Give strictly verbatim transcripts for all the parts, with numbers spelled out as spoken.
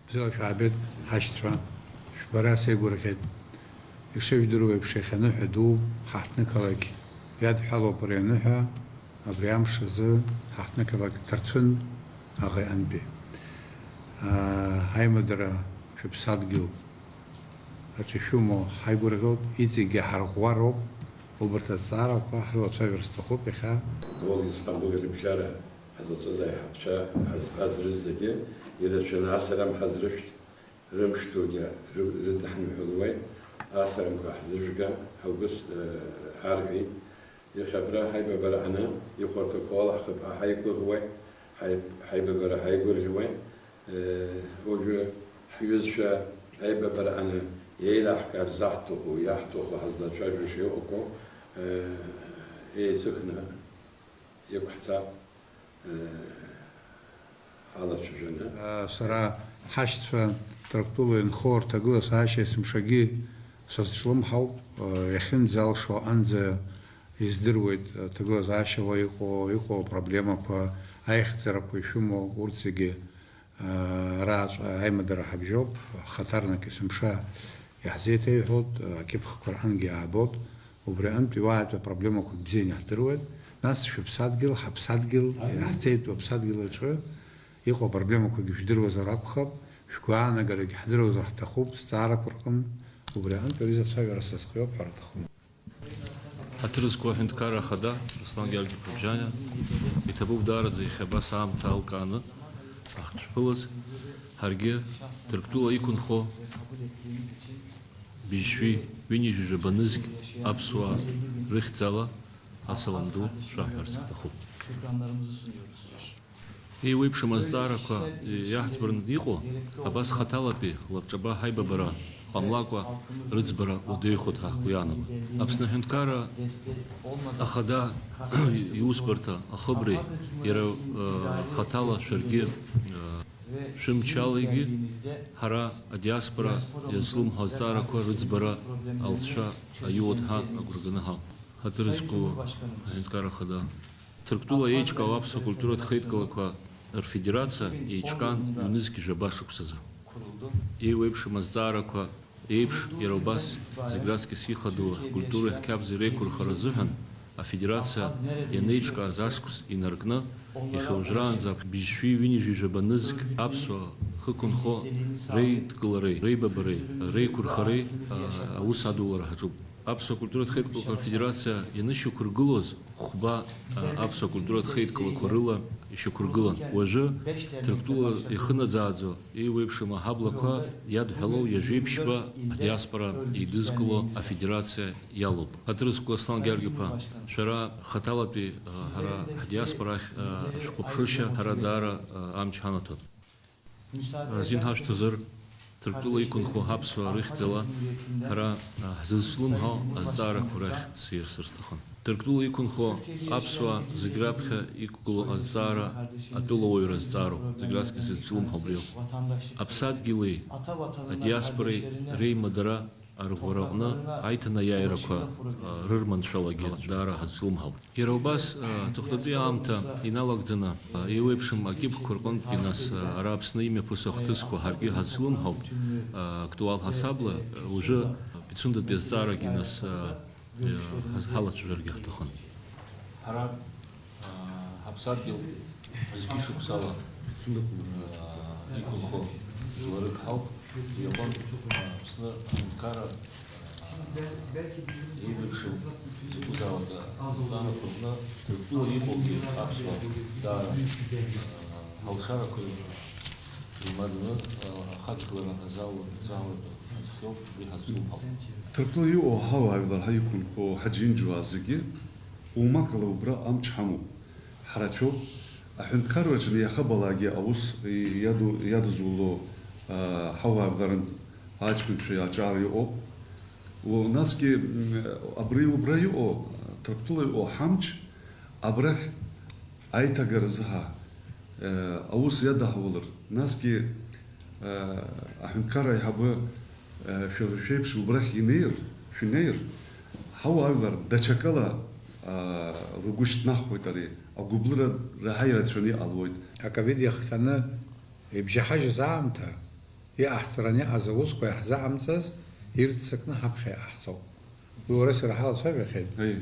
Бзиала шәаабеит, ҳашьцәа, шәбара сеигәырӷьеит. Ишыжәдыруа еиԥш, иахьа ныҳәа дууп, ҳаҳҭнықалақь иадҳәалоуп ари аныҳәа, абри амш азы ҳаҳҭнықалақь Ҭарцәын аӷа иҟынтәи. Аа, аимадара шәыԥсадгьыл аҿы ишәымоу ҳаигәырӷьоит, иҵегьгьы ҳарӷәӷәароуп, убарҭ азҵаарақәа ҳрылацәажәар сҭахуп иахьа. Бон Истамбул ирыбжьара ҳазлаҵыз аиҳабцәа ҳазбаз рызегьы ирацәаны асарам ҳазрышәҭ, рымш дугьы ры-, рыдҳныҳәалуеит, асарамқәа ҳзыжәга, ҳаугәы с-, э, ҳарҳәеит. Иахьа абра ҳаибабара аны, ихәарҭақәа алаҳхып ҳәа ҳаиқәыӷуеит, ҳаиб-, ҳаибабара ҳаигәырӷьуеит. Э, уажәы ҳҩызцәа аибабара аны еилаҳкаар заҳҭаху, иаҳҭаху ҳазлацәажәаша иҟақәоу, э, еицыхны иқәҳҵап, э, ҳалацәажәаны. Сара ҳашьцәа Ҭырқәтәыла инхо рҭагылазаашьа есымшагьы сазҿлымҳауп, иахьынӡалшо анӡа издыруеит, аҭагылазаашьа уа иҟоу, иҟоу апроблемақәа, аихьӡарақәа ишәымоу, урҭ зегьы Арааҵәҟьа аимадара ҳабжьоуп, хаҭарнак есымша иаҳзеиҭеиҳәоит, акьыԥхьқәа рҟынгьы аабоит, убри аҟынтә иуаатәу апроблемақәагь бзианы иаҳдыруеит, нас шәыԥсадгьыл, ҳаԥсадгьыл, иаҳцеит уаԥсадгьыл аҿы иҟоу апроблемақәагьы жәдыруазар акәхап, шәгәаанагарагьы ҳдыруазар ҳҭахуп, зҵаарақәа рҟын, убри аҟынтә ари зацәажәара сазхиоуп ҳәа рҭахуп. Ҳаҭыр зқәу аҳәынҭқарра ахада Руслан Георгиевич Қәабжьаниа иҭабуп даараӡа иахьа абас аамҭа алкааны ахьшәԥылаз, ҳаргьы Ҭырқәтәыла иқәынхо быжьшәи ҩынҩажәи жәаба нызқь аԥсуаа рыхьӡала асалам ду шәаҳҳәарц ҳҭахуп. Еиуеиԥшым азҵаарақәа иаҳӡбараны иҟоу, абас хаҭалатәи лабҿаба ҳаибабара ҟамлакәа рыӡбара уадаҩхоит ҳәа ҳгәы иаанагоит. Аԥсны Аҳәынҭқарра Ахада иусбарҭа ахыбреи иара, э, хаҭала шәаргьы, э, шәымчалагьы ҳара адиаспора иазҿлымҳау азҵаарақәа рыӡбара алҵшәа аиуеит ҳәа агәра ганы ҳаҟоуп. Ҳаҭыр зқәу Аҳәынҭқарра Ахада. Ҭырқәтәыла еиҿкаау аԥсуа культуратә хеидкылақәа рфедерациа еиҿкаан ҩнызқь жәаба шықәсазы. Еиуеиԥшым азҵаарақәа еиԥш, иара убас зегь раҵкыс ихадоу ҳкультуреи ҳқьабзи реиқәырхара азыҳәан афедерациа ианеиҿкааз ашықәс инаркны, иахьа уажәраанӡа быжьшәи ҩынҩажәи жәаба нызқь аԥсуа хықәынхо реидкылареи, реибабареи, реиқәырхареи, а, аус адулара ҳаҿуп. Аԥсуа культуратә хеидкылақәа рфедерациа ианышьақәыргылоз, хәба, а, аԥсуа культуратә хеидкылақәа рыла ишьақәыргылан. Уажәы Ҭырқәтәыла ихынаӡааӡо, еиуеиԥшым аҳаблақәа иадҳәалоу ҩажәеиԥшьба адиаспора еидызкыло афедерациа иалоуп. Ҳаҭыр зқәу Аслан Георги-иԥа, шәара хаҭалатәи, а, ҳара ҳдиаспора ахь, а, шәхәаԥшышьа ҳара даара, а, амч ҳанаҭон. Азин ҳашәҭозар, Ҭырқәтәыла иқәынхо аԥсуаа рыхьӡала ҳара, а, ҳзызҿлымҳау азҵаарақәа рахь сиасыр сҭахын. Ҭырқәтәыла иқәынхо аԥсуаа зегь раԥхьа иқәгылоу азҵаара атәылауаҩра азҵаароуп, зегь раҵкыс изызҿлымҳау убриоуп. Аԥсадгьыли адиаспореи реимадара арӷәӷәараҟны аиҭанаиааирақәа, а, рырманшәалагьы даара ҳазҿлымҳауп. Иара убас, а, аҵыхәтәантәи аамҭа иналагӡаны, а, еиуеиԥшым акьыԥхьқәа рҟынтәгьы нас, а, ара Аԥсны имҩаԥысуа ахҭысқәа ҳаргьы ҳазҿлымҳауп, а, актуал ҳасабла, а, уажәы Пицундатәи азҵаарагьы нас, а, ҳаз-, ҳалацәажәаргьы ҳҭахын. Ҳара, аа, ҳаԥсадгьыл зқьышықәсала, аа, иқәынхо жәларык ҳауп. Уи аҟынтә, аа, Аԥсны аҳәынҭқарра, аа, еиуеиԥшым закәызаалак азҵаарақәа рҟны Ҭырқәтәыла иҟоугьы аԥсуаа даара, аа, ҳалшарақәа имаданы, аа, ахаҵгылара азалу-, азалатәы ҳазхиоуп, уи ҳазҿлымҳауп. Ҭырқәтәыла иҟоу ҳауаажәлар, ҳаиқәынхо, ҳаџьынџьуаа зегьы, Умакала убра амч ҳамоуп. Ҳрацәоуп. Аҳәынҭқарраҿы иахабалагьы аус иаду-, иадызуло, а, ҳауаажәларынтә аҷкәынцәа аҿар иҟоуп. О, насгьы, м, абри убра иҟоу, Ҭырқәтәыла иҟоу ҳамч абрахь аиҭагаразы ҳа, э, аус иадаҳулар, насгьы, э, аҳәынҭқарра аиҳабы, э, шәа-, шәеиԥш убрахь инеир, шәнеир, ҳауаажәлар даҽакала, э, ргәы шьҭнахуеит ари, агәыблыра раҳа ирацәаны иҟалоит. Аковид иахҟьаны ибжьаҳажьыз аамҭа, Иҟаҳҵараны иҟаз аусқәа иаҳзаҟамҵаз ирццакны ҳаԥхьа иҟаҳҵоуп. Уи уара сара ҳалацәажәахьеит. Аи.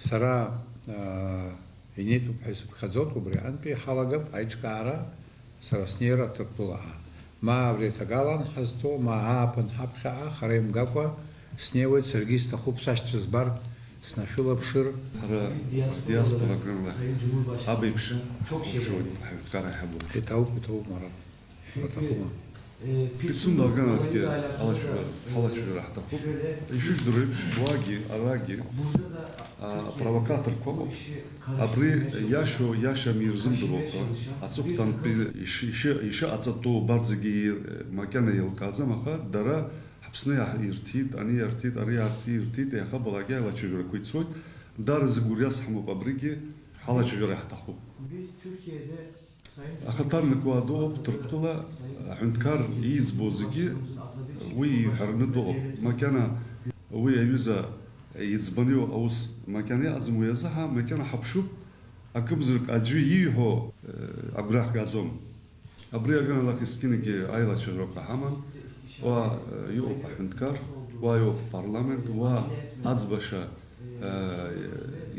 Сара, аа, инеитәуп ҳәа исыԥхьаӡоит, убри аҟынтәи ҳалагап аиҿкаара, сара снеира Ҭырқәтәылаҟа. Ма абри аҭагалан ҳазҭоу, ма ааԥын ҳаԥхьаҟа, хара имгакәа снеиуеит, саргьы исҭахуп сашьцәа збар, снашәылаԥшыр. Ҳара диаспора акрынла абеиԥш ҳахәаԥшуеит, ҳаҩнқар ҳаибо. Иҭабуп, иҭабуп, Марат. Аҭахума? Пицунда аганахьгьы ҳалацәажәара, ҳалацәажәара ҳҭахуп. Ишәыжәдыруа еиԥш, уагьы, арагьы, а, апровокаторқәа ыҟоуп. Абри иашоу, иашам ирзымдыруа ҳәа, аҵыхәтәантәи иши-, иши-, ишыҟаҵатәу убарҭ зегьы ир-, макьана еилкааӡам, аха дара Ҳаԥсны иаҳ-, ирҭеит, ани иарҭеит, ари иарҭеит, ирҭеит, еиҳабалак аилацәажәарақәа ицоит. Дара зегь гәырҩас ҳамоуп, абригьы ҳалацәажәара ҳҭахуп. Ахаҭарнак уа дыҟоуп, Ҭырқәтәыла аҳәынҭқар ииӡбо зегьы уи иҳәараны дыҟоуп. Макьана уи аҩыза иӡбаны иҟоу аус макьана иҟаӡам, уи азы ҳа макьана ҳаԥшуп, акымзарак аӡәы ииҳәо, э, агәра ҳгаӡом. Абри аганахьгьы есқьынагьы аилацәажәарақәа ҳаман. Уа, э, иҟоуп аҳәынҭқар, уа иҟоуп апарламент, уа аӡбаша, э,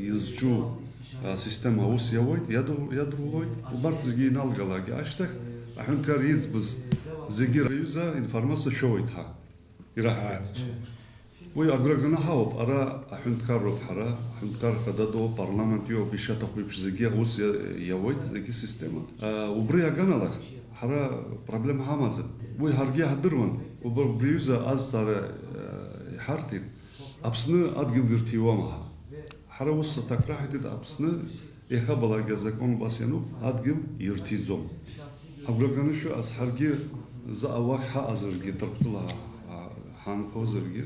изҿу асистема аус иауеит, иаду-, иадулоит. Убарҭ зегьы иналгалак ашьҭахь, аҳәынҭқар иӡбыз зегьы раҩыза информациа шәоуеит ҳа. Ираҳҳәеит. Уи агәра ганы ҳауп, ара аҳәынҭқарроуп ҳара, аҳәынҭқарра хададоуп, апарламент иоуп, ишаҭаху еиԥш зегьы аус иа-, иауеит, зегьы система. А, убри аганала, ҳара проблема ҳамаӡам. Уи ҳаргьы иаҳдыруан, убри, убри аҩыза азҵаара, а, иҳарҭеит, Аԥсны адгьыл ирҭиуама ҳа. Ҳара ус аҭак раҳиҭеит, Аԥсны иахьабалак азакәан убас иануп, адгьыл ирҭиӡом. Агәра ганы шәыҟаз, ҳаргьы заҟа уахь ҳаҟазаргьы, Ҭырқәтәыла ҳа-, ҳа-, ҳаанхозаргьы,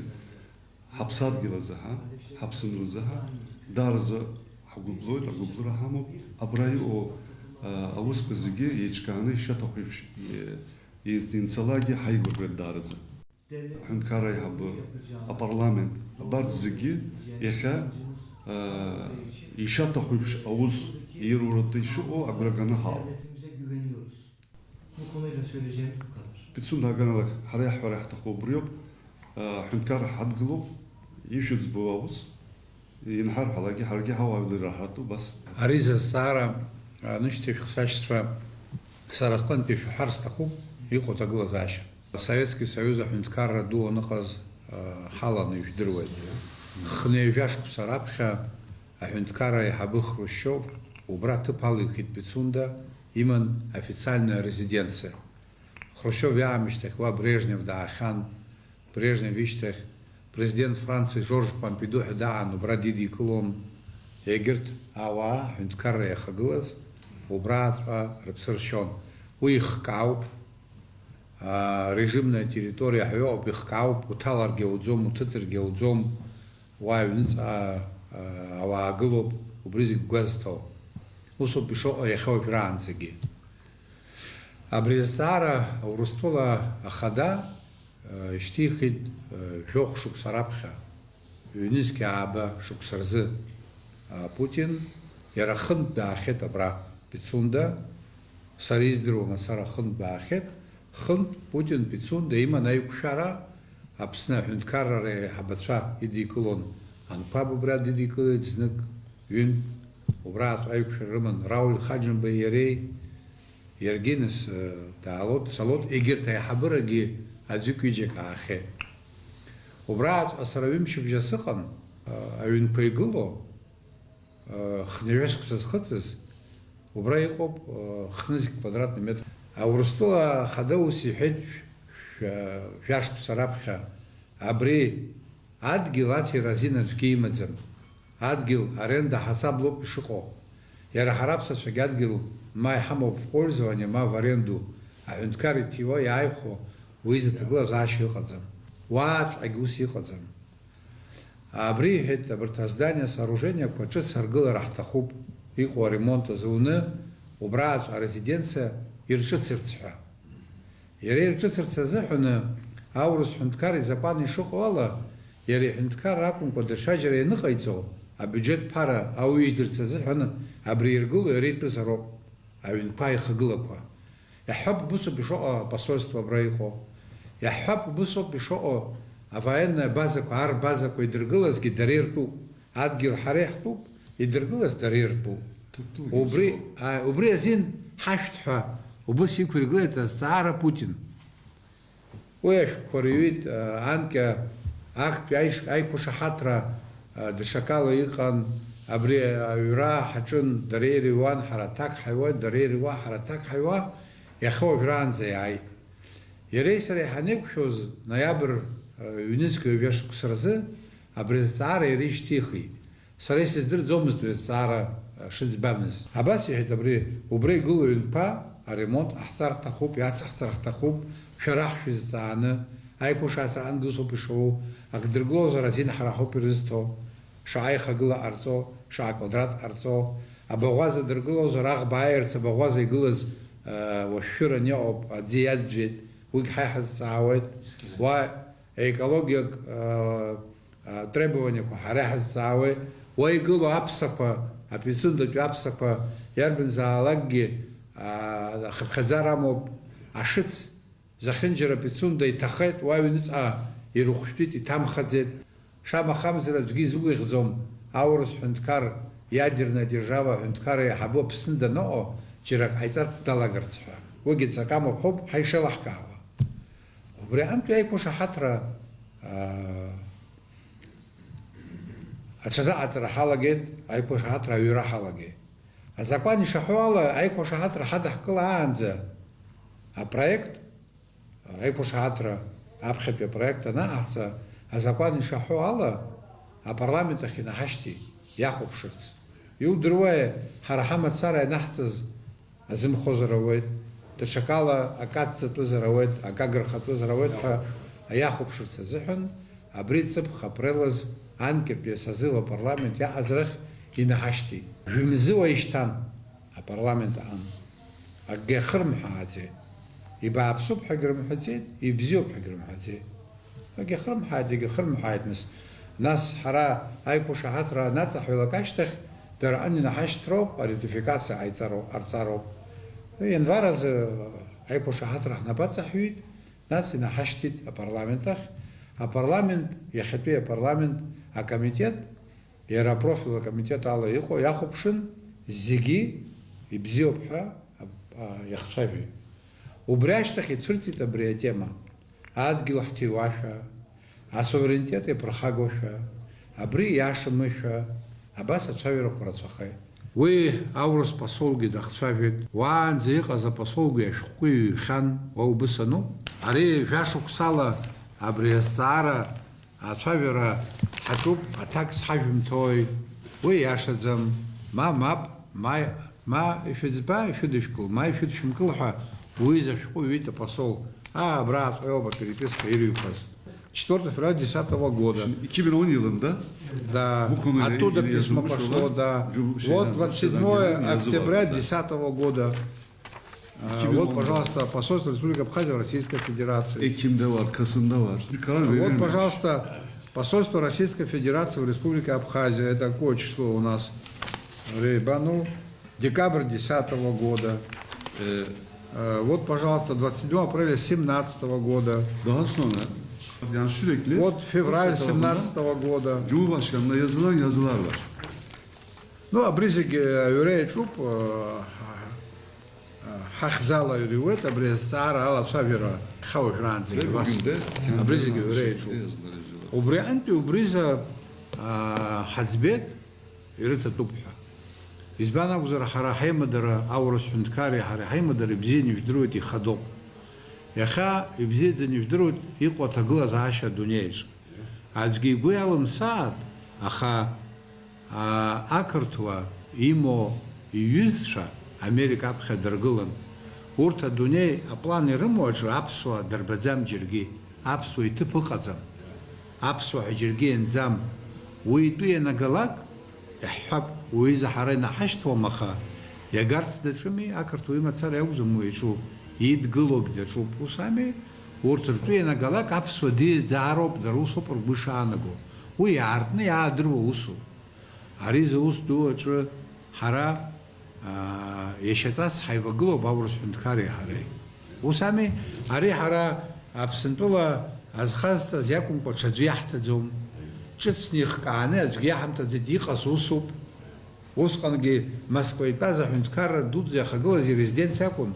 ҳаԥсадгьыл азы ҳа, ҳаԥсынра азы ҳа, даараӡа ҳгәыблоит, агәыблыра ҳамоуп. Абра иҟоу, а, аусқәа зегьы еиҿкааны ишаҭаху еиԥш, е-, ирҭинцалакгьы ҳаигәырӷьоит даараӡа. Аҳәынҭқарра аиҳабы, апарламент, абарҭ зегьы иахьа, аа, ишаҭаху еиԥш аус ируратәы ишыҟоу агәра ганы ҳаауп. Пицунда аганала ҳара иаҳҳәара иаҳҭаху убриоуп, аа, аҳәынҭқарра ҳадгылоуп, ишәыӡбо аус. Инҳарҳәалакгьы ҳаргьы ҳауаажәлар ираҳартә убас. Ари зызҵаара анышьҭышәх, сашьцәа, сара сҟынтәи шәҳәар сҭахуп, иҟоу аҭагылазаашьа. Асоветски Союз аҳәынҭқарра ду аныҟаз, а, ҳаланы ижәдыруеит. Хынҩажәа шықәса раԥхьа аҳәынҭқарра аиҳабы Хрушьов убра аҭыԥ алихит Пицунда, иман официальная резиденциа. Хрушьов иаамышьҭахь уа Брежнев даахьан, Брежнев ишьҭахь, президент Франциа Жорж Помпиду ҳәа даан убра дидикылон, егьырҭ ауаа аҳәынҭқарра иахагылаз убраҵәҟьа рыԥсы ршьон. Уи ихкаауп, аа, режимная территория ҳәа иҟоуп, ихкаауп, уҭаларгьы ауӡом, уҭыҵыргьы ауӡом, уа аҩныҵҟа, аа, ауаа гылоуп, убри зегь гәазҭо. Усоуп ишыҟоу иахьа уажәраанӡагьы. Абри азҵаара Урыстәыла ахада, э, ишьҭихит, э, жәохә шықәса раԥхьа, ҩнызқь ааба шықәса рзы, э, Путин иара хынтә даахьеит абра, Пицунда, сара издыруа мацара хынтә даахьеит, хынтә Путин Пицунда иман аиқәшәара, Аԥсны аҳәынҭқарра реиҳабацәа идикылон, анқәаб убра дидикылеит знык, ҩынтә, убраҵәҟьа аиқәшәара рыман Рауль Хаџьымбеи иареи, Иаргьы, нас, э, даалот, салот, егьырҭ аиҳабырагьы аӡәык-ҩыџьак аахьеит. Убрааҵәҟьа сара ҩымчыбжьа сыҟан, э, аҩнқәа игылоу, э, хынҩажәа шықәса зхыҵыз, убра иҟоуп, э, хнызқь квадратный метр. Аурыстәыла ахада ус иҳәеит, шә-, шә-, жәа шықәса раԥхьа, абри Адгьыл аҭира азин аӡәгьы имаӡам. Адгьыл аренда ҳасаб лоуп ишыҟоу. Иара ҳара аԥсацәагьы адгьыл ма иҳамоуп в пользование, ма в аренду. Аҳәынҭқар иҭиуа, иааихәо, уи изы ҭагылазаашьа ыҟаӡам. Уааҵәҟьагь ус иҟаӡам. Абри иҳәеит, абарҭ аздание, сооружениеқәа ҿыц аргылара ҳҭахуп, иҟоу аремонт азы уны, убрааҵәҟьа арезиденциа ирҿыцырц ҳәа. Иара ирҿыцырц азыҳәаны, аурыс ҳәынҭқар изакәан ишыҟоу ала, иара иҳәынҭқарра акәымкәа, даҽаџьара ианыҟаиҵо, абиуџьет ԥара ауижьдырц азыҳәан абри иргыло иара итәызароуп, аҩнқәа аихагылақәа. Иаҳҳәап, убысоуп ишыҟоу апосольство абра иҟоу. Иаҳҳәап, убыс ауп ишыҟоу, авоенная базақәа, арбазақәа идыргылазгьы дара иртәуп. Адгьыл ҳара иаҳтәуп, идыргылаз дара иртәуп. Ҭыртәуп, Убри, ибзоуп. Ааи, убри азин ҳашәҭ ҳәа убыс иқәиргылеит азҵаара Путин. Уи ашәҟәқәа рыҩит, а, анкьа актәи аиш-, аиқәышаҳаҭра, а, даҽакала иҟан, абри аҩра ҳаҿын, дара ирыҩуан, ҳара аҭак ҳаҩуан, дара ирыҩуа, ҳара аҭак ҳаҩуа, иахьа уажәраанӡа иааит. Иареи сареи ҳанеиқәшәоз, ноиабр, а, ҩнызқьи ҩажәа шықәса рзы абри азҵаара иара ишьҭихит. Сара исыздырӡомызт уи азҵаара, а, шыӡбамыз. Абас иҳәеит, абри убра игылоу аҩнқәа аремонт ҟаҳҵар ҳҭахуп, иацаҳҵар ҳҭахуп, шәара ҳшәызҵааны, аиқәышаҳаҭра ангьы усоуп ишоу, ак дыргылозар азин ҳара ҳауп ирызҭо, шаҟа ихагыла ҟарҵо, шаҟа квадрат ҟарҵо, абаӷәаза дыргылозар аӷба ааирц абаӷәаза игылаз, а, уашәшәыран иҟоуп, аӡы иаӡәӡәеит, уигь ҳа иҳазҵаауеит. Искелет. Уа Екологиак, аа, аа, требованиақәа ҳара иҳазҵаауеит. Уа игылоу аԥсақәа, апицундатәи аԥсақәа, иарбанзаалакгьы, аа, ахыԥхьаӡара амоуп. Ашыц, зехьынџьара апицунда иҭахеит, уа аҩныҵҟа ирыхәшәтәит, иҭамхаӡеит. Шамахамзар аӡәгьы изгәаӷьӡом, аурыс ҳәынҭқар, иадерная держава аҳәынҭқар аиҳабы Аԥсны даныҟоу, џьара ак ҟаиҵарц далагарц ҳәа. Уигьы ҵак амоуп ҳәоуп ҳа ишеилаҳкаауа. Убри аҟынтәи аиқәышаҳаҭра, аа, аҽазыҟаҵара ҳалагеит, аиқәышаҳаҭра аҩра ҳалагеит. Азакәан ишаҳәо ала, аиқәышаҳаҭра ҳадаҳкылаанӡа апроект, аиқәышаҳаҭра аԥхьатәи апроект анаҟаҳҵа, азакәан ишаҳәо ала, апарламент ахь инаҳашьҭит, иахәаԥшырц. Иудыруеи, ҳара ҳамацара ианаҳҵаз азымхозар ауеит, даҽакала акы адҵатәызар ауеит, акы агырхатәызар ауеит ҳәа иахәаԥшырц азыҳәан, абри ҵыԥх апрел азы анкьатәи асозыв апарламент иаҟаз рахь инаҳашьҭит. Жәымзы уа ишьҭан апарламент аҟны. Акгьы ахырмҳәааӡеит. Ибааԥсуп ҳәагьы рымҳәаӡеит, ибзиоуп ҳәагьы рымҳәаӡеит. Егьахырмҳааит, егьахырмҳааит, нас. Нас ҳара аиқәышаҳаҭра анаҵаҳәалак ашьҭахь, дара аҟны инаҳашьҭроуп, аратификациа ҟаиҵароу-, ҟарҵароуп. Январ азы аиқәышаҳаҭра ҳнапаҵаҳәҩит, нас инаҳашьҭит апарламент ахь. Апарламент, иахьатәи апарламент акомитет, иара апрофильтә акомитет ала иҟоу, иахәаԥшын, зегьы ибзиоуп ҳәа, а, иахцәажәеит. Убри ашьҭахь ицәырҵит абри атема. Адгьыл ҳҭиуашәа, асуверенитет иаԥырхагоушәа, абри иашамызшәа, абас ацәажәарақәа рацәахеит. Уи аурыс посолгьы дахцәажәеит. Уаанӡа иҟаз аposолгьы ашәҟәқәа иҩхьан, уа убыс ануп. Ари жәашықәсала абри азҵаара ацәажәара ҳаҿуп, аҭак сҳажәымҭои? Уи иашаӡам. Ма мап, ма, ма ишәыӡба, ишәыдышәкыл, ма ишәыдшәымкыл ҳәа уи изы ашәҟәы иҩит апосол. Аа, абрааҵәҟьа иоуп апереписка ирыҩқәаз. Четвёртого февраля десятого года. Iki bin on yılında Да, bu konuyla оттуда ilgili письмо yazılmış пошло, olan да. Cum-, Вот şeyden, двадцать седьмого Rusya'dan gelen yazı октября var. Десятого года. А, вот, пожалуйста, посольство Республики Абхазия в Российской Федерации. Ekim'de var, Kasım'da var. Bir karar Вот, verilmemiş. Пожалуйста, посольство Российской Федерации в Республике Абхазия. Это какое число у нас? Ребану. Декабрь десятого года. Э, Э, Вот, пожалуйста, двадцать седьмого апреля семнадцатого года. Daha sonra, yani sürekli Вот февраль Rusya tarafından семнадцатого года. Cumhurbaşkanına yazılan yazılar var. Ну, абри зегьы аҩра иаҿуп, э, ҳахьӡала иҩуеит, абри азҵаара алацәажәара ҳауажәраанӡагьы Ve абас. Bugün de kendi Абри зегьы аҩра иаҿуп. Yazıları yazıyorlar. Убри аҟынтәи убризы, а, ҳаӡбеит, ирыҭатәуп ҳәа. Избан акәзар, ҳара ҳаимадара, аурыс ҳәынҭқарреи ҳареи ҳаимадара ибзианы ижәдыруеит, ихадоуп. Иахьа ибзиаӡаны ижәдыруеит иҟоу аҭагылазаашьа адунеиаҿ. Аӡәгьы игәы иалымсааит, аха, аа, ақырҭуа имоу иҩызцәа Америка аԥхьа дыргылан. Урҭ адунеи аплан ирымоу аҿы аԥсуаа дырбаӡам џьаргьы, аԥсуа иҭыԥ ыҟаӡам, аԥсуа ҳәа џьаргьы ианӡам. Уи итәы ианагалак, иаҳҳәап, уи изы ҳара инаҳашьҭуам, аха иагарц даҿыми, ақырҭуа имацара иакәӡам уи иаҿу, идгылоугь даҿуп, ус ами? Урҭ ртәы ианагалак аԥсуа диаӡаароуп, дара усоуп ргәы шаанаго. Уи иаартны иаадыруа усуп. Ари зус ду аҿы ҳара, аа, иашьаҵас ҳаивагылоуп аурыс ҳәынҭқарреи ҳареи. Ус ами, ари ҳара, Аԥсынтәыла азхазҵаз иакәымкәа, ҽаӡәы иаҳҭаӡом. Ҿыцны ихкааны аӡәгьы иаҳамҭаӡеит, иҟаз усуп. Усҟангьы Москва итәаз аҳәынҭқарра дуӡӡа иахагылаз ирезиденциа акәын,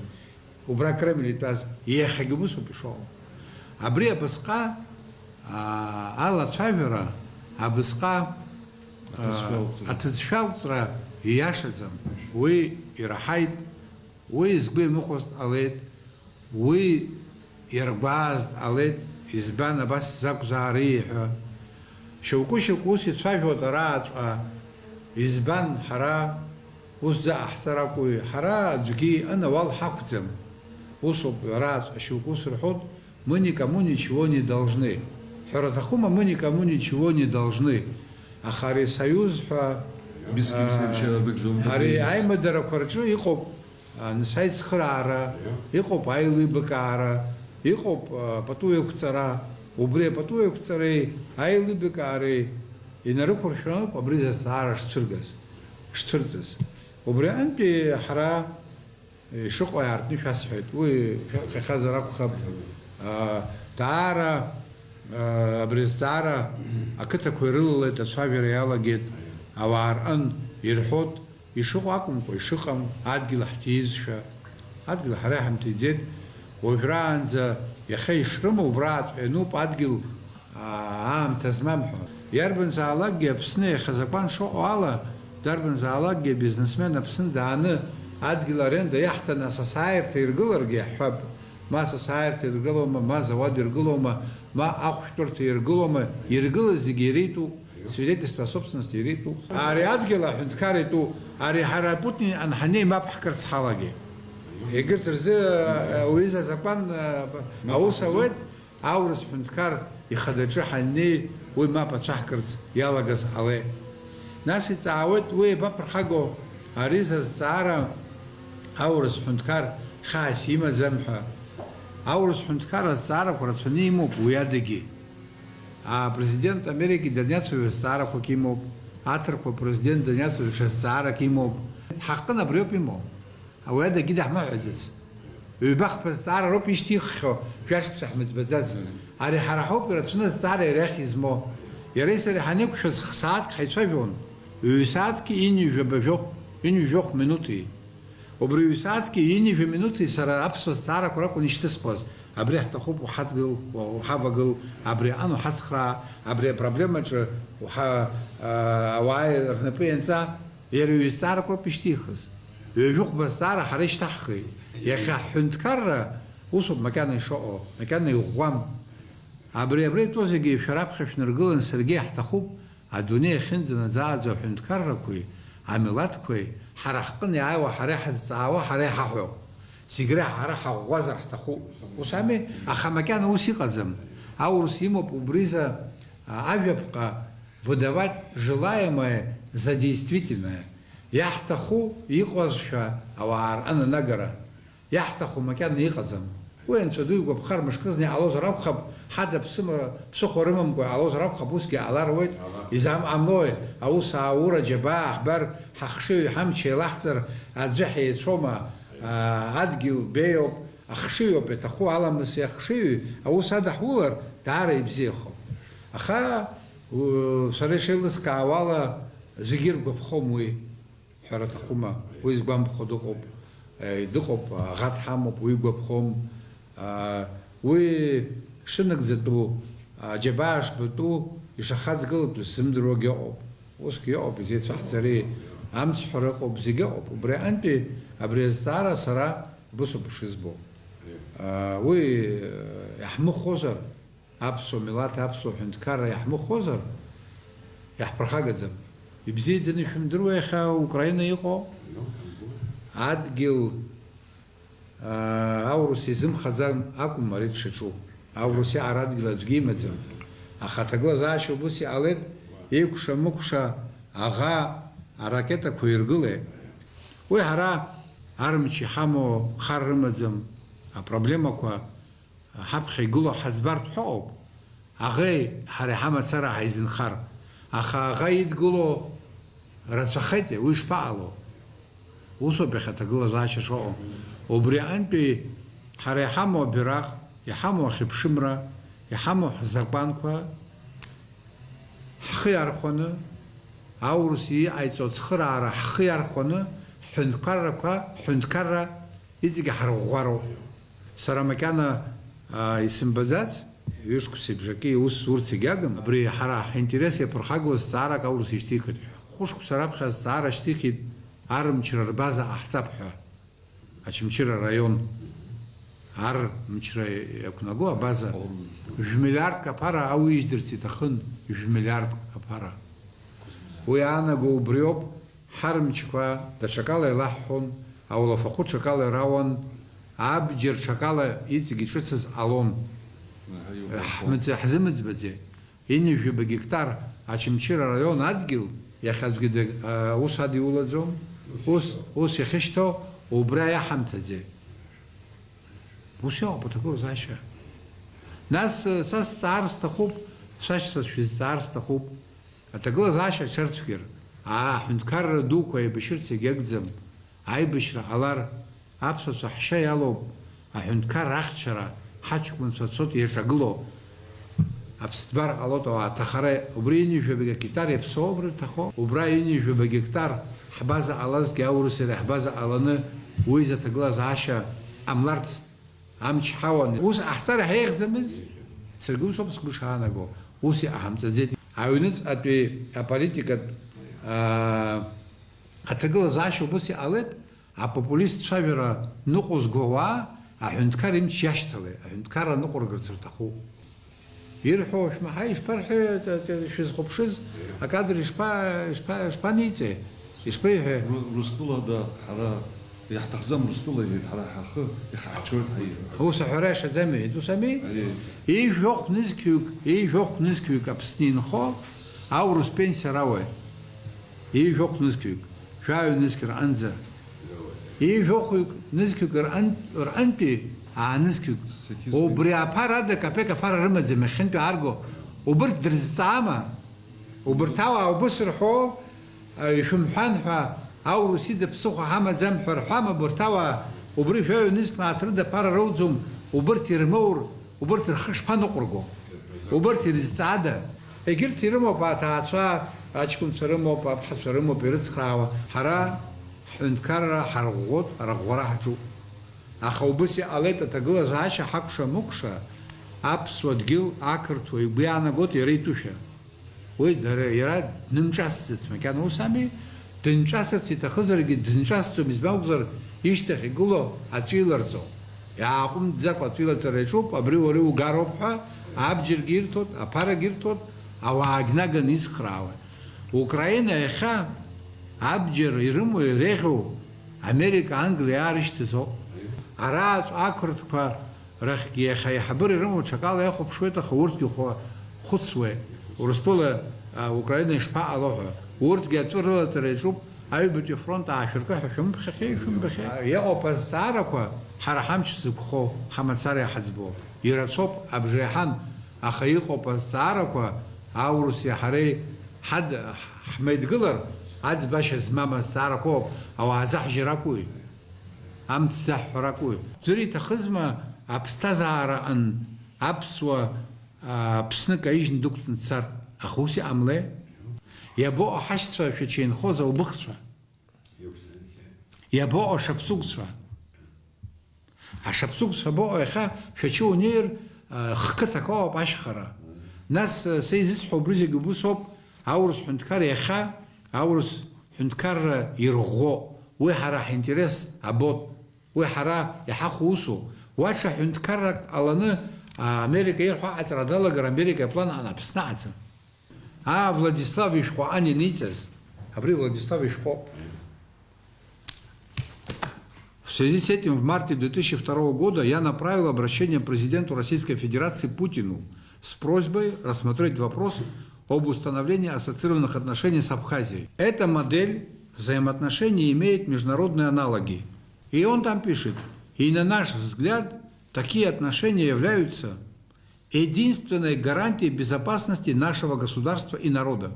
убра Кремль итәаз, иахьагьы усоуп ишыҟоу. Абри абасҟак, аа, алацәажәара, абасҟак, аа, аҭыӡшәалҵра. Аҭыӡшәалҵра ииашаӡам. Уи ираҳаит, уи згәы иамыхәоз ҟалеит. Уи иаргәааз дҟалеит, избан абас закәзаари ҳәа. Шьоукы-шьоукы ус ицәажәоит арааҵәҟьа, избан, ҳара ус заҟаҳҵар акәуи, ҳара аӡәгьы анауал ҳақәӡам. Усоуп, арааҵәҟьа шьоукы ус рҳәоит, мы никому ничего не должны. Ҳәара аҭахума, мы никому ничего не должны. Аха ари союз ҳәа, Без ким с ним а, человек должен быть ари договориться. Аимадарақәа рҿы иҟоуп. Анцәа ицхыраара, иҟоуп аилибакаара, иҟоуп, а, пату еиқәҵара, убри апату еиқәҵареи аилибакаареи инарықәыршәаноуп абри зазҵаара шцәыргаз, шцәырҵыз. Убри аҟынтәи ҳара ишыҟоу иаартны шәасҳәеит, уи шәаԥхьахьазар акәхап. А, даара, а, абри азҵаара ақыҭақәа ирылалеит, ацәажәара иалагеит, ауаа рҟын ирҳәоит, ишыҟоу акәымкәа, ишыҟам, адгьыл ҳҭизшәа, адгьыл ҳара иҳамҭиӡеит, уажәраанӡа иахьа ишрымоу убрааҵәҟьа иануп адгьыл, аа, аамҭа змам ҳәа. Иарбанзаалакгьы Аԥсны иахьа азакәан шыҟоу ала, дарбанзаалакгьы абизнесмен Аԥсны дааны адгьыл аренда иаҳҭаны асасааирҭа иргыларгьы иаҳҳәап, ма асасааирҭа иргылома, ма азауад иргылома, ма ахәшәтәырҭа иргылома, иргылаз зегьы иара итәуп. Свидетельство о собственности иара итәуп. Ари адгьыл аҳәынҭқар итәуп. Ари ҳара Путин анҳанеи мап ҳкырц ҳалагеит. Егьырҭ рзы, э, уҩыза азакәан, э, аус ауеит, аурыс ҳәынҭқар ихадаҿы ҳаннеи, уи мап ацәаҳкырц иалагаз ала. Нас иҵаауеит, уи иабаԥырхаго ари зазҵаара аурыс ҳәынҭқар хьаас имаӡам ҳәа. Аурыс ҳәынҭқар азҵаарақәа рацәаны имоуп уи адагьы. Апрезидент Америки даниацәажәо зҵаарақәак имоуп, аҭырқәа апрезидент даниацәажәо ҽа зҵаарак имоуп. Ҳаҟын абриоуп имоу. Ауаҩы дагьы даҳмаҳәаӡац. Ҩба-хԥа зҵаара роуп ишьҭиххьоу, жәашықәса ҳмыӡбаӡац. Ари ҳара ҳауп ирацәаны азҵаара иара иахь измоу. Иареи сареи ҳанеиқәшәаз х-сааҭк ҳаицәажәон. Ҩ-сааҭки ҩынҩажәаба жәохә, ҩынҩажәохә минути. Убри ҩ-сааҭки ҩынҩажәа минути сара аԥсуа зҵаарақәа ракәын ишьҭысхуаз. Абри ҳҭахуп, уҳадгыл, уҳавагыл, абри аҟан уҳацхраа, абри апроблемаҿы уҳа-, аа, ауаа рнапы ианҵа, иара ҩ-зҵаарақәа роуп ишьҭихыз. Ҩажәихәба зҵаара ҳара ишьҭаҳхит. Иахьа ҳҳәынҭқарра усоуп макьана ишыҟоу, макьана иӷәӷәам. Абри, абри итәоу зегьы шәара аԥхьа шәнаргылан, саргьы иаҳҭахуп, адунеи ахьынӡанаӡааӡо аҳәынҭқаррақәеи амилаҭқәеи, ҳара ҳҟны иааиуа, ҳара иҳазҵаауа, ҳара иҳаҳәо, зегь реиҳа ҳара ҳаӷәӷәазар ҳҭахуп. Ус ами? Аха макьана ус иҟаӡам. Аурыс имоуп убриза, а, ажәаԥҟа выдавать желаемое за действительное. Иаҳҭаху иҟазшәа ауаа рҟны анагара. Иаҳҭаху макьана иҟаӡам. Уи анцәа ду игәаԥхар, мышкы зны иҟалозар акәхап, ҳада ԥсымара, ԥсыхәа рымамкәа иҟалозар акәхап, усгьы ҟалар ауеит. Ала. Изам ҟамлои, аус ааура џьабаа аҳбар, ҳахшыҩ ҳамч еилаҳҵар, аӡәы ҳеицәоума, аа, адгьыл беиоуп, ахшыҩ ауп иаҭаху, аламыси ахшыҩи, аус адаҳулар, даара ибзиахоуп. Аха, у, сара ишеилыскаауала, зегьы иргәаԥхом уи. Ҳәара аҭахума, уи згәамԥхо дыҟоуп, е, дыҟоуп, аӷа дҳамоуп, уи игәаԥхом. А, уи шынагӡатәу, аџьабаа шбатәу, ишахаҵгылатәу сзымдыруагьы ыҟоуп. Усгьы ыҟоуп, изеицәаҳҵари, амцҳәара ыҟоуп, зегьы ыҟоуп. Убри аҟынтәи абри азҵаара сара убысоуп ишызбо. А, уи, е, иаҳмыхәозар, Аԥсуа милаҭ, аԥсуа ҳәынҭқарра иаҳмыхәозар, иаҳԥырхагаӡам. Ибзиаӡаны ишәымдыруеи иахьа Украина иҟоу? Адгьыл, аа, аурыс изымхаӡам акәым ари дшаҿу. Аурыс иаара адгьыл аӡәгьы имаӡам. Аха аҭагылазаашьа убыс иҟалеит, икәша-мыкәша аӷа аракетақәа иргылеит. Уи ҳара армч иҳамоу хар рымаӡам, апроблемақәа ҳаԥхьа игылоу ҳаӡбартә ҳәа ыҟоуп. Аӷеи ҳареи ҳамацара ҳаизынхар, аха аӷа идгыло рацәахеитеи, уи шԥаҟало? Усоуп иахьа аҭагылазаашьа шыҟоу. Убри аҟынтәи ҳара иҳамоу абираҟ, Иҳамоу ахьыԥшымра, иҳамоу ҳзакәанқәа ҳхы иархәаны, аурыс иҟаиҵо ацхыраара ҳхы иархәаны, ҳҳәынҭқаррақәа, ҳҳәынҭқарра иҵегьы ҳарӷәӷәароуп. Сара макьана, аа, исымбаӡац, ҩышықәсеи бжаки ус урц егьагым, абри ҳара ҳинтерес иаԥырхагоу азҵаарак аурыс ишьҭихит ҳәа. Хәышықәса раԥхьа азҵаара шьҭихит, ар мчра рбаза ҟаҳҵап ҳәа. Очамчыра араион ар мчра иақәнаго абаза жәмилиардк аԥара ауижьдырц иҭахын, жәмилиардк аԥара. Уи аанаго убриоуп, ҳар мчқәа даҽакала илаҳҳәон, аулафахәы ҽакала ирауан, абџьар ҽакала иҵегь иҿыцыз ҟалон. Ҳмыӡ-, ҳзымыӡбаӡеит. Ҩынҩажәаба гектар Очамчыра араион адгьыл иахьазгьы даг-, а, ус адиулаӡом, ус, ус иахьышьҭоу убра иаҳамҭаӡеит. Ус иоуп аҭагылазаашьа. Нас, э, са сҵаар сҭахуп, сашьцәа шәызҵаар сҭахуп. Аҭагылазаашьа аҽарцәгьар, аа, аҳәынҭқарра дуқәа еибашьырц егьагӡам. Аибашьра ҟалар, аԥсуацәа ҳшьа иалоуп, аҳәынҭқарра ахьчара, ҳаҷкәынцәа цоит иаҿагыло. Аԥсҭбара ҟалоит ауаа аҭахара, убри ҩынҩажәаба гектар иаԥсоу убри рҭахо, убра ҩынҩажәаба гектар ҳбаза ҟалазҭгьы аурыс иара ҳбаза ҟаланы уи изы аҭагылазаашьа ҟамларц амч ҳауан. Ус ҟаҳҵар иаҳа еиӷьӡамыз? Саргьы усоуп сгәы шаанаго, ус иҟаҳамҵаӡеит. Аҩныҵҟатәи аполитикатә, аа, аҭагылазаашьа убыс иҟалеит, апопулист цәажәара ныҟәызго ауаа аҳәынҭқар имч иашьҭалеит, аҳәынҭқарра ныҟәыргарц рҭахуп. Ирҳәо шәмаҳаи, ишԥарҳәеи, т-, т-, шәызхәаԥшыз акадр ишԥа-, ишԥа-, ишԥаниҵеи, ишԥеиҳәеи? Ру-, Урыстәылада ҳара иаҳҭахӡам, Урыстәыла иҳәеит, ҳара ҳахы ихаҳҽоит ҳәа иҳәеит. Ус аҳәара иашаӡам иҳәеит, ус ами? Аиеи. Ҩажәохә нызқьҩык, ҩажәохә нызқьҩык Аԥсны инхо аурыс пенсиа рауеит. Ҩажәохә нызқьҩык, жәаҩа нызқь рҟынӡа. Ҩажәохәҩык нызқьҩык рҟын-, рҟынтәи аанызқьҩык. Убри аԥара ада капек аԥара рымаӡам иахьынтәи аарго. Убырҭ дрызҵаама? Убырҭ ауаа убыс рҳәо, ишәымҳәан ҳәа, аурыс ида ԥсыхәа ҳамаӡам ҳәа рҳәама, убырҭ ауаа, убри жәаҩа нызқь мааҭ рыда аԥара роуӡом, убырҭ ирмоур, убырҭ рхы шԥаныҟәырго? Убырҭ ирызҵаада? Егьырҭ ирымоуп аҭаацәа, аҷкәынцәа рымоуп, аԥҳацәа рымоуп ирыцхраауа. Ҳара ҳҳәынҭқарра ҳарӷәӷәоит, арӷәӷәара ҳаҿуп. Аха убыс иҟалеит аҭагылазаашьа ҳакәша-мыкәша, аԥсуа дгьыл ақырҭуа игәы иаанагоит иара итәышәа. Уи дара, иара днымҿасӡац, макьана ус ами? Дынҿасырц иҭахызаргьы дынҿасӡом, избан акәзар, ишьҭахь игылоу аҵәы иларҵом. Иааҟәымҵӡакәа аҵәы илаҵара иаҿуп, абри уара иугароуп ҳәа, абџьаргьы ирҭоит, аԥарагьы ирҭоит, ауаагьы наганы ицхраауеит. Украина иахьа абџьар ирымоу иреиӷьу Америка, Англиа иаарышьҭыз ауп. Арааҵә ақырҭқәа рахьгьы иахьа аиҳабыра ирымоу ҽакала иахәаԥшуеит, аха урҭгьы хәа-, хәыцуеит. Урыстәыла, а, Украина ишԥаҟало ҳәа. Урҭгьы аҵәы рылаҵара иаҿуп, аҩбатәи афронт аашәыркы ҳәа шәымԥхьахьеи, шәымбахьеи. Иҟоуп азҵаарақәа, ҳара ҳамч зықәхо, ҳамацара иҳаӡбо. Ирацәоуп, абжеиҳан, аха иҟоуп азҵаарақәа, аурыси ҳареи ҳад-, ҳмеидгылар, аӡбашьа змам азҵаарақәоуп, ауаа заҳжьаракуи? Амц заҳҳәарак уи. Ӡәыр иҭахызма аԥсҭазаараҟын аԥсуа, а, Аԥсны каижьны дықәҵны дцар? Аха ус иҟамлеи? Иабоҟоу ҳашьцәа шәача инхоз аубыхцәа? Иабоҟоу ашаԥсыгәцәа? Ашаԥсыгәцәа абоҟоу иахьа шәача унеир, а, хқыҭак ауп ашьхара. Нас, а, са изысҳәо убри зегь убыс ауп, аурыс ҳәынҭқар иахьа, аурыс ҳәынҭқарра ирӷәӷәо, уи ҳара ҳинтерес абоит, уи ҳара иҳахәо усуп. Уа ҽа ҳәынҭқаррак ҟаланы, а, Америка ирҳәо аҟаҵара далагар, Америка иплан аҟны Аԥсны аҟаҵа. Аа, Владислав ишәҟәы аниниҵаз, абри Владислав ишәҟәоуп. В связи с этим в марте две тысячи второго года я направил обращение президенту Российской Федерации Путину с просьбой рассмотреть вопрос об установлении ассоциированных отношений с Абхазией. Эта модель взаимоотношений имеет международные аналоги. И он там пишет: «И на наш взгляд, такие отношения являются единственной гарантией безопасности нашего государства и народа».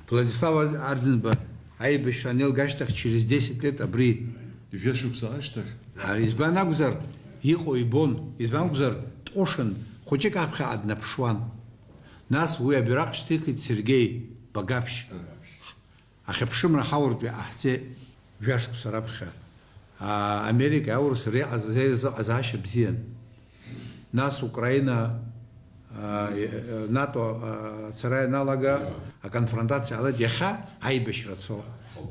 Владислав Арӡынба аибашьра анеилга ашьҭахь через десять лет абри. Жәа шықәса ашьҭахь. Ара избан акәзар, иҟоу ибон, избан акәзар, Ҟәышын, хәыҷык аԥхьаҟа днаԥшуан. Нас уи абираҟ шьҭихит Сергеи Багаԥшь. Ахьыԥшымра ҳауртә иҟаҳҵеит жәашықәса раԥхьа. Аа, Америкеи аурыс реиҟаз-, реизыҟазаашьа бзиан. Нас Украина, аа, е-, е-, НАТО, аа, ацара ианалага, аконфронтациа ҟалеит, иахьа аибашьра цо.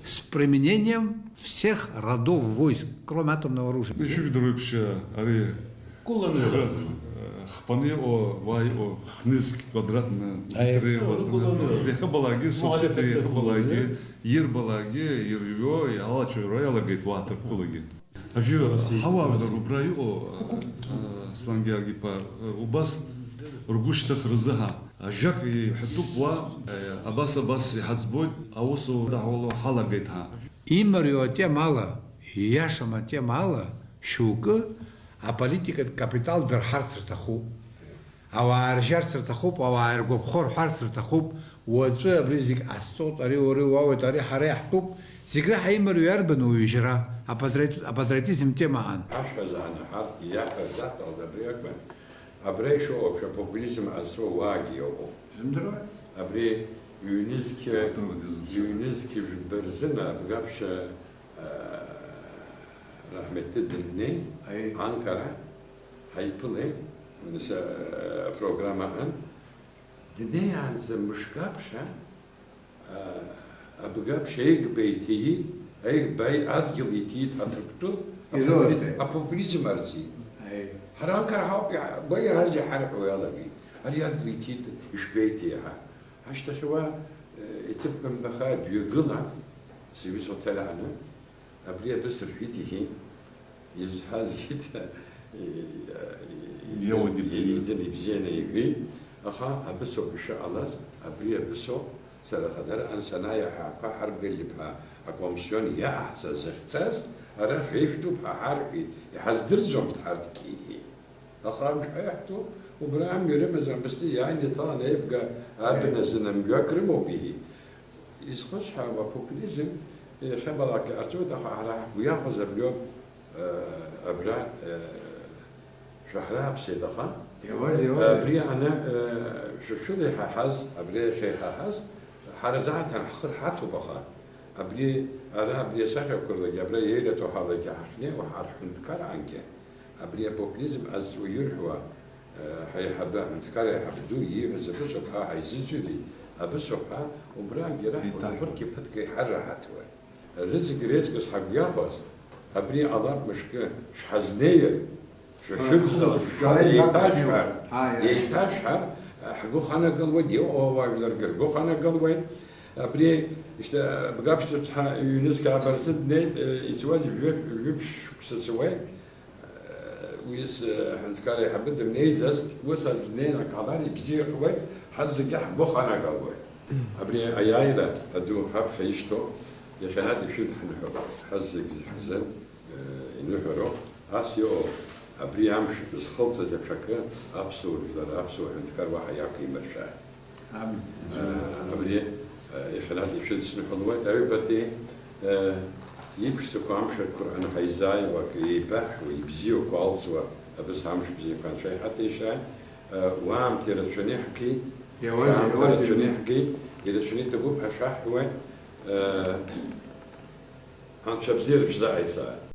С применением всех родов войск, кроме атомного оружия. Ишәыжәдыруеиԥш, ари Куланы хы, хпаны иҟоу, уа иҟоу хнызқь квадратны Аи. метр иҟоу, Куланы. Иахыбалакгьы, Муалиф сусети иахыбалакгьы, Куланы. Ирбалакгьы, ирҩо, иалацәажәара иалагеит уа аҭырқәтәылагьы. Ажәы Россия. Ҳауаажәлар убра иҟоу, а, а, Аслан Георги-иԥа, а, убас ргәы шьҭых рзыҳа. Ажәак иҳәатәуп уа, а, абас, абас иҳаӡбоит, аусура даҳуло ҳалагеит ҳа. Имариоу атемала, ииашам атемала, шьоукы аполитикатә капитал дырҳарц рҭахуп. Ауаа ржьарц рҭахуп, ауаа иргәаԥхо рҳәарц рҭахуп. Уаҵәы абри зегь ҟасҵоит, ари уара иуоуеит, ари ҳара иаҳтәуп. Зегь реиҳа имариоу иарбану уажәра? Апатриот-, апатриотизм тема аан. Ашәа зааны ҳарҭ иаҳәа заҭалаз абри акәын. Абра ишыҟоу аԥшьа апопулизм азцо уаагьы иоуоуп. Изымдыруа? Абри ҩнызқьы, Атәым дызусҭа. Ҩнызқьы жәба рзына абгаԥшьа, аа, Раҳмеҭы дыннеи, Аи. Анкара ҳаиԥылеи, нас, аа, апрограммаҟны, днеиаанӡа мышк аԥхьа, Абгаԥшь аиӷьба иҭиит, аиӷьба адгьыл иҭиит аҭырқәтәыл, Ирылаӡеит. Апопулизм арҵеит. Аи. Ҳара анкара ҳауп иаҳ-, уа иааз иҳарҳәо иалагеит. Ари адгьыл иҭиит, ишгәеиҭеи ҳәа. Ашьҭахь уа, э, иҭыԥ гәамбаха дҩагылан, сыҩыза ҭалааны, абри абыс рҳәит иҳәеит. Изҳәаз иҭ-, и-, и-, Иауит ибзианы. Идын ибзианы иҳәеит, аха абысоуп ишыҟалаз, абри абысоуп, сара хадара ансанаиаҳәа ақәа ҳарбган иԥа акомсион иаҟаҳҵаз захьцаз, ара шәеишәтәуп ҳәа ҳарҳәеит, иҳаздырӡомызт ҳарҭгьы иҳәеит. Аха амшәҳәа иаҳтәу, убра амҩа рымазар, абысҭа иааины иҭалан аибга абна зынамҩак рымоуп иҳәеит. Изхысҳәаауа апопулизм иахьабалак иҟарҵоит, аха ҳара ҳгәы иахәаз абриоуп. Абра, шәаҳраҳаԥсеит, аха. Иауазеи, иауазеи? Абри аны, шәышәыла иҳаҳаз, абри иахьа иҳаҳаз, ҳара заҟаҭан ҳхы рҳаҭоуп, аха. Абри, ара, абри асахьақәа рлагьы, абра иеилаҭәоу ҳалагьы ҳахьнеиуа, ҳарҳәынҭқарангьы, абри апопулизм азҵо ирҳәуа, ҳаиҳабы, аҳәынҭқар аиҳабы ду ииҳәаз абысоуп ҳәа ҳаизыӡырҩит, абысоуп ҳәа, убрагьы раҳҭоит, еиҭаҳәа. Убырҭгьы ԥыҭк иҳарраҳаҭуан. Рыҵегь реиҵкыс ҳагәиахәаз, абри ҟалап мышкы, шәҳазнеир, шәа шәыбзала, шәшәала еиҭашәҳәар, еиҭашәҳәар, ҳгәы ханагалуеит, иҟоу ауаажәларгьы ргәы ханагалуеит. Абри, шьҭа, Бгаԥшь рыцҳа ҩнызқь ааба рзы днеит, ицуаз жәа-, жәибжь шықәса цуеит. Уи ас-, аҳәынҭқар аиҳабы дымнеизазт, ус аӡә днеин, ақалақь ибзиахуеит, ҳазегьы ҳгәы ханагалуеит. Абри аиааира аду ҳаԥхьа ишьҭоу, иахьанатә ишәыдҳныҳәап, ҳазегь зҳазын, э, иныҳәароуп. Ас иҟоу, абри амш зхылҵыз аҽакы аԥсуа жәлар, аԥсуа ҳәынҭқар уаҳа иақәимыршәааит. Амин. Абри, иахьанатә ишәыдсныҳәалоит, аҩбатәи, иԥшӡақәа амшаҿқәа рҟны ҳаизааиуа, акы еибаҳҳәо, ибзиақәа алҵуа, абыс амш бзиақәа анцәа иҳаҭәеишьааит, уаамҭа ирацәаны иаҳгеит, Иауазеи, шәаамҭа иауазеи? Рацәаны иаҳгеит, ирацәаны иҭабуп ҳәа шәаҳҳәоит, анцәа абзиара шәзааизааит.